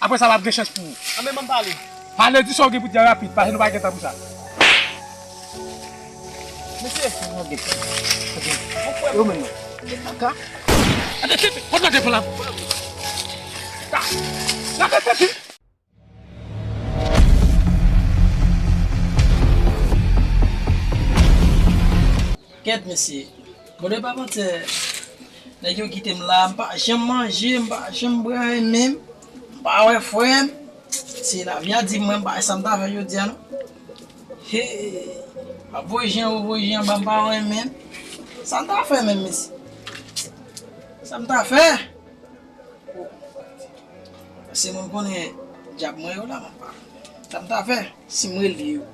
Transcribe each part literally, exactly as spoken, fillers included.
Apre sa, w ap gen chans pou ou. Anben, ban m pale. Pale, di sa w gen pou di a rapid, paske nou pa gen tan pou sa. Mesye. Yo menm. Kaka. Ate tete, kot mwen te pran la? Kaka tete. Kèt, mesye. Bon, depi avantyè, nèg yo kite m la, m pa janm manje, m pa janm bwè, menm, m pa wè frè m. Se lavi a di m, mwen, m pa wè sa m ta fè jodi a, non. Hey, m ap voye je anwo, voye je anba, m pa wè menm. Sa m ta fè menm, mesye? Sa m ta fè? Paske mwen konnen dyab mwen yo la, mwen pa. Sa m ta fè? Si m rele yo.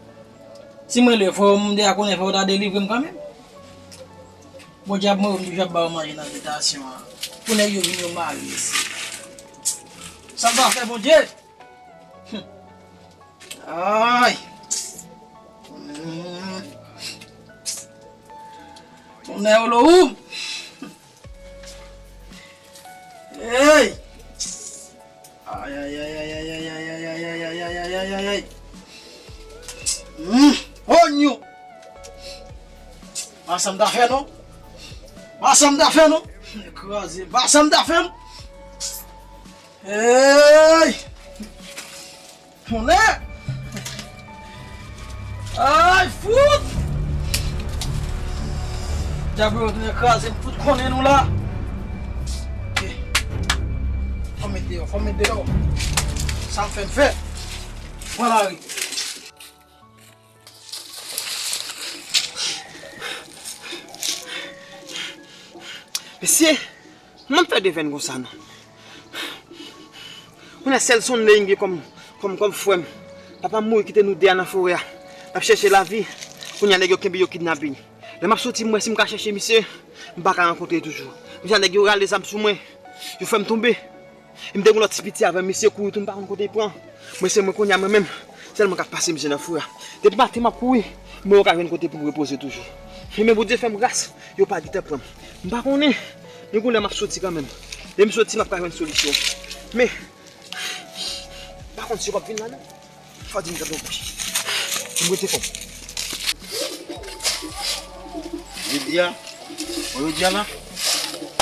Si m rele yo, fò m deja konnen, fò yo ta delivre m kanmenm. Bon, dyab mwen yo, m toujou ap ba yo manje nan abitasyon an. Pou nèg yo vin yo mare isi. Sa m ta fè, Bondye? Ay! Hmm. Tonnè yo lo ou! Hey! Ay, ay, ay, ay, ay, ay, ay, ay, ay, ay, ay, ay, ay, ay, ay, ay, ay. Hmm. Oh, nyo! Pa sa m ta fè, non? Pa sa m ta fè, non? Kraze. Pa sa m ta fè, non? Hey! Tonnè! Ay, fout! Dyab yo vin kraze m tout konnen nou la. Ok. Fò m met deyò, fò m met deyò. Sa m fè, m fè. Pran lari. Mesye, kòman m fè devèn konsa non? Kounye a sèl Sonley m gen kòm, kòm, kòm frè m. Papa m mouri kite nou de a nan forè a. N ap chèche lavi. Kounye a nèg yo kenbe yo kidnape. Lè m ap soti, m wè si m ka chèche misye, m pa ka rankontre toujou. Kounye a nèg yo rale zam sou mwen. Yo fè m tonbe. E m te gen lòt ti piti avè m, misye kouri tou, m pa konn kote l pran. Mwen se mwen kounye a mwen menm, sèl mwen k ap pase misye nan forè a. Depi maten m ap kouri, mwen yo ka jwenn kote pou m repoze toujou. Men Bondye fè m gras, yo pa gentan pran m. M pa konnen, men gon lè m ap soti kanmenm. Lè m soti, m ap ka jwenn solisyon. Men, m pa konn si yo p ap vin la non. Fò di m gade yon pòch. Pou m rete kòb. Jodi a, bon, jodi a la,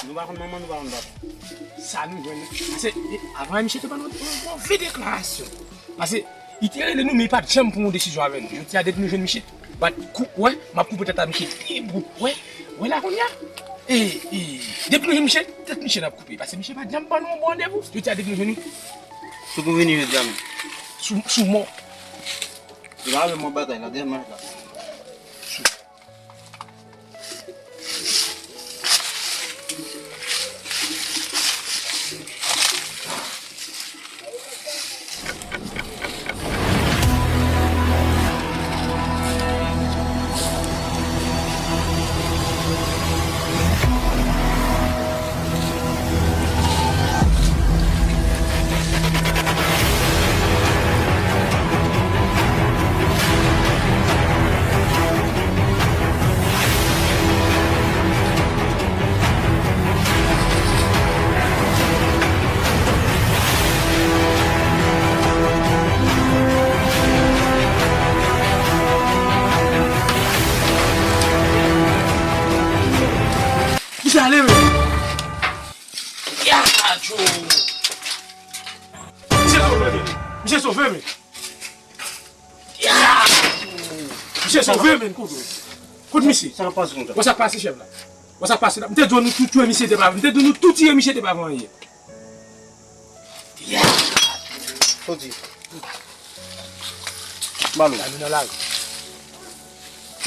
nou pa konn manman, nou pa konn papa. Sa nou jwenn. Paske, e, avan misye te ban nou yon move deklarasyon. Paske, li te rele nou, men li pa t janm pran yon desizyon avè nou. Jodi a, depi nou jwenn misye, bat kou, wè, m ap koupe tèt a misye. Pi bro, wè, wè la kounye a. E, e, depi nou jwenn misye, tèt misye n ap koupe. Paske misye pa t janm ban nou yon bon randevou. Jodi a, depi nou jwenn li. Sou pou vini jodi a menm. Sou, sou mò. Li pa vle mwen batay la, dèyè mwen la. Misye ale, men. Ya, tchou. Misye sove, men. Misye sove, men. Ya, tchou. Misye sove, men. Kote, kote misye? Sa k ap pase konsa? Wè sa k pase, chèf la. Wè sa k pase la. M te di w nou tou tchwe misye te pa, m te di w nou tou tiye misye te pa fè anyen. Soti. Malo. Sa vin nan lari.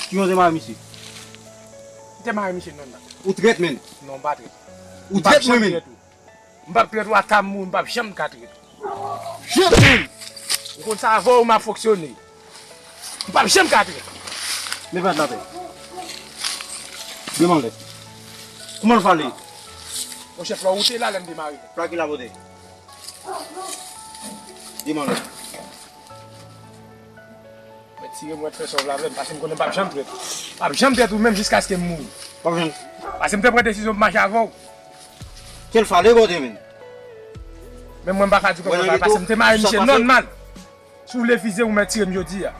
Ki jan w te mare misye? M te mare misye nan la. Ou trèt, men. Non, m pa trèt. Ou trèt, mwen, men. M p ap trèt ou. M p ap trèt ou, ata m mouri, m p ap janm ka trèt ou. Janm, men. Ou konn sa, avè w m ap fonksyone. M p ap janm ka trèt. Men pa t lapè. Demanlèt. Kouman l fale? Mon chèf, lè ou te la, lè m te mare. Plak ki la pote. Demanlèt. Mèt tire mwen, fè sa w vle avè m, paske m konnen m p ap janm trèt. M p ap janm trèt ou menm jiskaske m mouri. P ap janm. Paske m te pran desizyon pou mache avè w. Kèl fale kote menm? Men mwen m pa ka di kòman bagay pase. M te mare misye nòmal. Si w refize ou mèt tire m jodi a.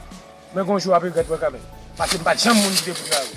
Men gon jou w ap regrèt wè kanmenm. Paske m pa t janm moun ki te pou travay.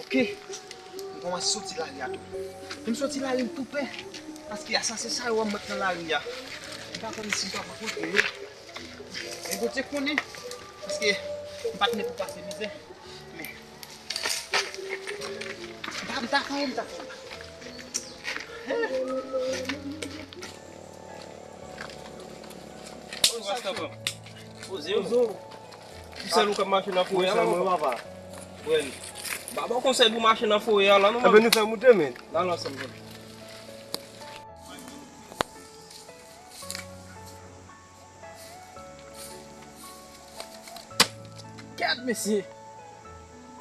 Ok, m kòmanse soti lari a tou. Lè m soti lari, m tou pè. Paske asasen sa yo wè m mèt nan lari a. M pa konn si m pral rankontre yo. Men Bondye konnen. Paske m pa t nèk pou pase mizè. Men, m pa, m ta fè, m ta fè. Poze w. Poze w. Ou sèl ou k ap mache nan forè a la, papa? Mwen, m pa ba w konsèy pou mache nan forè a la, non. Enben, nou fè moute, men. N al ansanm, papa. Kèt, mesye!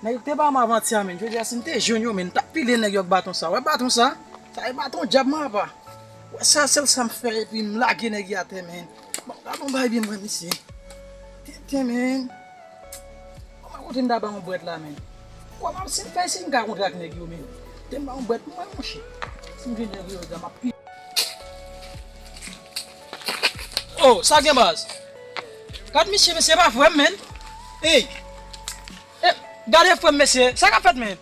Nèg yo te ba m avanti a, men. Jodi a, si m te jwenn yo, men, m t ap pile nèg yo ak baton sa. Wè baton sa? Sa e baton dyab, man, apa. Wè sa, sèl sa m fè, epi m lage nèg yo atè, men. Bon, gade yon bagay byen mwen, mesye. Tenten, men. Kòman kote m ta ba yon bwèt la, men? Kòman si m fè, si m ka kontre ak nèg yo, men? Te m ba yon bwèt mwen, monchè. Si m jwenn nèg yo, m ap pi. Oh, sa gen baz? Gad misye, mesye pa frè m, men. Ey! Eh, gade frè m, mesye. Sa k ap fèt, men?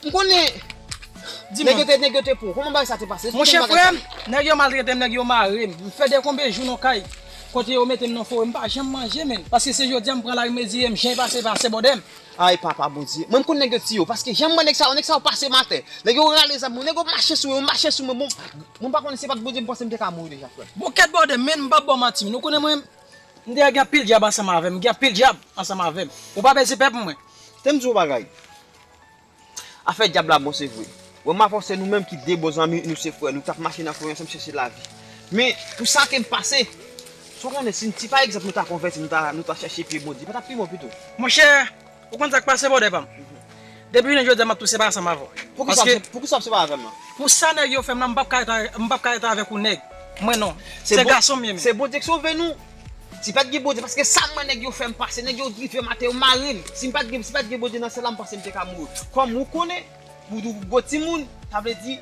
M konnen. Di nèg yo te, nèg yo te pou. Kòman bagay sa te pase? Monchè, frè m, nèg yo maltrete m, nèg yo mare m. M fè de konbe jou nan kay. Kote yo mete m nan forè, m pa janm manje, men. Paske se jodi a m pran lari, m reziye m, jan e pase, pase bòdè m. Ay, papa Bondye. Mwen, m konn nèg yo tiye yo, paske jan m wè nèg sa yo, nèg sa yo pase m atè. Nèg yo rale zam mwen, nèg yo mache sou mwen, yo mache sou mwen. Bon, mwen pa konnen se pa t Bondye, m panse m te ka mouri deja, frè m. Bon, kèt bòdè, men m p ap ba w manti, men ou konnen mwen, m te gen anpil dyab ansanm avè m, m gen anpil dyab ansanm avè m. Ou pa bezwen pè pou mwen. Te m di w yon bagay. Afè dyab la bon, se vre. Wè, m avanse, nou menm ki de bon zanmi, nou se frè, nou t ap mache nan forè ansanm chèche lavi. Men, pou sa ke m pase, sa w konnen, si, si pa egzanp nou ta konvèti, nou ta, nou ta chèche pye Bondye, pa t ap pi bon pito? Monchè, ou konn sa k pase, bòdè pa m? Depi jounen jodi a, m ap tou sepa ansanm avè w. Poukisa w ap se-, poukisa w ap separe avè m nan? Pou sa nèg yo fè m nan, m p ap ka rete, m p ap ka rete avèk ou, nèg. Mwen non. Se gason m ye, men. Se Bondye ki sove nou. Si pa t gen Bondye, paske sa m wè nèg yo fè m pase, nèg yo drive m atè, yo mare m. Si m pa t gen, si pa t gen Bondye nan syèl la, m panse m te ka mouri. Kòm ou konnen, ou, ou gwo timoun, sa vle di,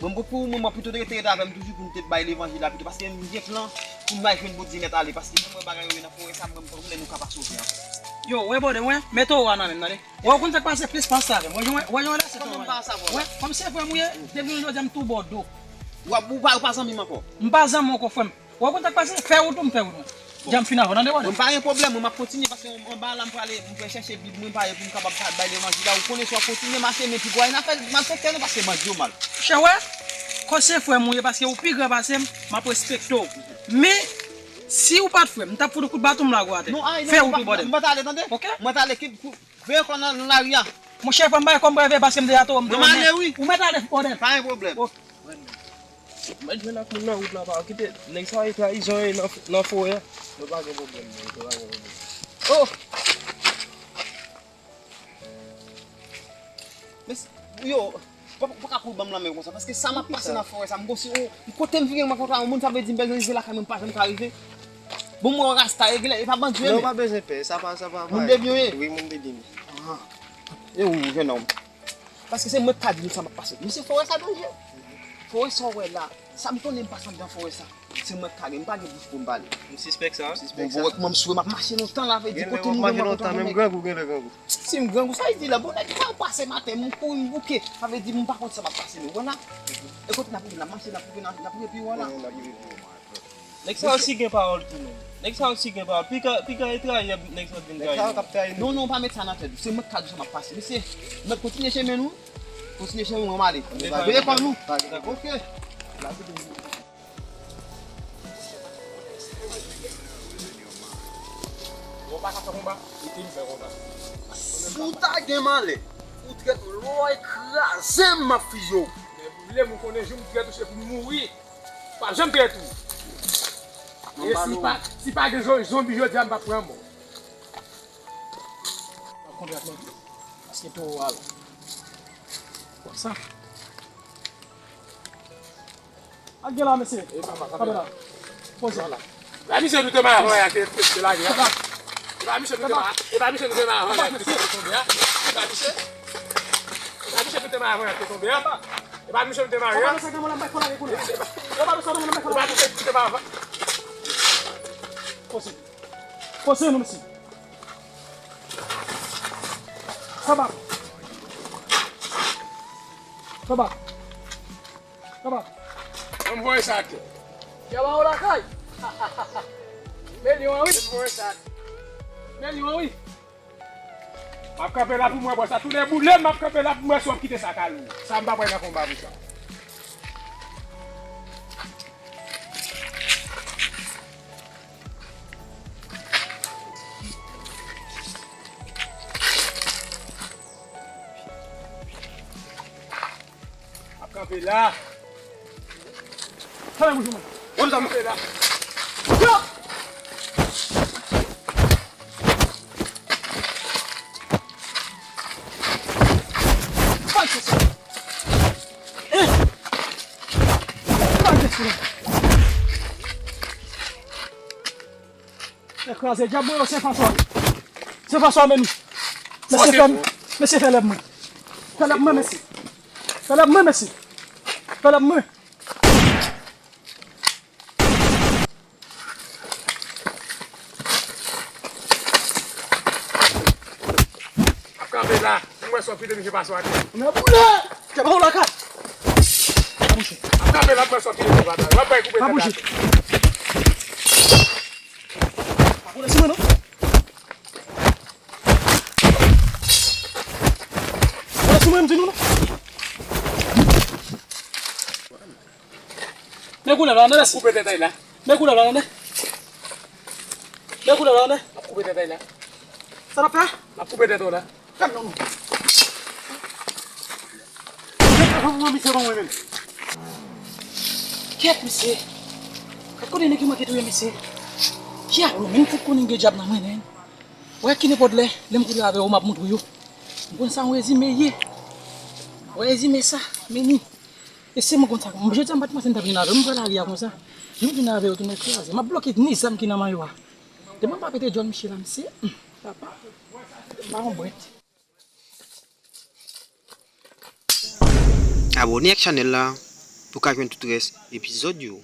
mwen, mwen, pou mwen, mwen pito rete, rete avè m toujou pou m te bay levanjil la pito, paske m gen plan pou m al jwenn Bondye nèt ale, paske mwen, mwen bagay yo nan forè sa, mwen, mwen konnen nou ka pa sove ankò. Yo, wè, bòdè, wè, mete w a nan men m, tande. Wè, ou konn sa k pase, plis panse avè m. Wè, wè, wè, wè, lè se kòman m pa sa, wè, kòm se frè m ou ye, depi jodi a m tou ba w do. W ap, ou pa, ou pa zanmi m ankò? M pa zanmi w ankò, frè m. Wè, ou konn sa k pase? Fè wout ou, m fè wout mwen. Jan m fin avè w, tande, bòdè. Mwen pa gen pwoblèm, mwen m ap kontinye, paske anba la m prale, m prale chèche Bib mwen, pale pou m kapab bay levanjil la. Ou konnen si w ap kontinye mache, men pi gwo a, n ap fè, m ap fè kè nou, paske bandi yo mal. Chè, wè, kòm se frè m ou ye, paske ou pi gran pase m, m ap respekte w. Men, si ou pa t frè m, m t ap fout ou kout baton m lage w atè. Fè wout ou, bòdè. M pa t ale, tande? Ok? Mwen t ale, kit, veye kò nan, nan lari a. Monchè, frè m, bay kò m preve paske m deja tò, m tò. Mwen ale, wi. Ou mèt ale, bòdè. Pa gen pwoblèm. Ok. Mwen jwenn ak moun nan wout la, pa kite nèg sa yo trayizon yo nan, nan forè a. Yo pa gen pwoblèm, non, yo pa gen pwoblèm. Oh! Men, yo, pa, pa ka kouri ban m lanmen konsa, paske sa m ap pase nan forè sa, m gonsi, oh, kote m vire, mwen kontra yon moun, sa vle di m bezwen rive lakay mwen, m pa janm ka rive. Bon, mwen rasta, e, e pa bandi yo, men. Non, pa bezwen pè, sa pa, sa pa, moun de byen, wi, moun de byen. Ah. E ou, jennonm? Paske se mwen k ka di nou sa m ap pase. Mesye, forè sa danje. Forè sa w wè la, sa m konnen m pase anndan forè sa. Se mwen k ka gen, m pa gen bouch pou m pale. M sispèk sa. M sispèk sa. Bon, bon, wè kòman m swe, m ap mache lontan la, vle di kote m rive, m ap mache lontan, menm grangou, genlè grangou. Si m grangou, sa vle di la, bon, nèg sa yo pase maten, m kouri, m bouke. Sa vle di, m pa konn sa m ap pase, men wè la. E kote n ap rive, n ap mache, n ap rive, n ap, n ap rive pi wo la. Nèg sa yo si gen pawòl tou, menm. Nèg sa yo si gen pawòl. Piga, piga e trayi, nèg sa yo vin trayi. Non, non, pa met sa nan tèt ou. Se mwen k ka di w sa m ap pase. Mesye, n ap kontinye chemen nou. Kontinye chemen nou, m ale. Veye kò nou. Ok. Si w ta gen malè, ou trèt mwen, lè w kraze m, m ap fizye w. Lè m konnen jou m trèt ou se pou m mouri. Pa janm trèt ou. E si pa, si pa gen zon-, zonbi jodi a, m p ap pran mò. M ap kontre ak mwen tou. Paske towo a la. Konsa. Al gen la, mesye. E papa, kanpe la. Poze. E pa misye nou te mare avan yè a te, te, te lage a? E pa misye nou te mare, e pa misye nou te mare avan yè a te, te tonbe a? E pa misye? E pa misye nou te mare avan yè a te tonbe a? E pa misye nou te mare a? E pa misye nou te mare avan? Poze. Poze nou, mesye. Kaba. Kaba. Kaba. Ann voye sa atè. Kaba ou lakay? Men li an wi. Ann voye sa atè. Men li an wi. M ap kanpe la pou mwen bwè sa. Tou lè boule, m ap kanpe la pou mwen si w ap kite sa kalou. Sa m pa pral nan konba pou sa. Ap kanpe la. Fèmen bouch ou mwen. Ap kanpe la. Yo! Fay kòs. Eh! Fay kòs. Ekraze dyab mwen yo, se Fanswa. Se Fanswa, men nou. Mesye fè, mesye fè lèb mwen. Fè lèb mwen, mesye. Fè lèb mwen, mesye. Fè lèb mwen. Ap kanpe la. Pou mwen sòti de misye pase atè. Mwen boule. Kè pa w lakay. Pa bouje. Ap kanpe la, pou mwen sòti de misye pase atè. W ap bay koupe tèt atè. Pa bouje. Pa boule sou mwen, non. Boule sou mwen, m di nou, non. Men koulèv la, tande, mèsi. Koupe tèt la. Men koulèv la, tande. Men koulèv la, tande. M ap koupe tèt la. Sa n ap fè? M ap koupe tèt ou la. Gad non, non. Gad non, non, misye ban mwen menm. Kèt, mesye. Gad kote nèg yo manke touye, mesye. Kya, ou menm fout konnen gen dyab nan mwen, nen. Wè ki nenpòt lè, lè m koule avè yo, m ap montre yo. M konn sa yon rezime ye. Wè rezime sa, meni. E se mwen konn sa. Jodi a m pa t panse m t ap vin avè yo. M pran lari a konsa. Jan m vin avè yo, tounen kraze. M ap bloke ni zam ki nan mayo a. Depi m pa pete djòl misye la, misye. Hmm, papa. M pa yon bwèt. Abòne ak chanèl la pou w ka jwenn tout rès epizòd yo.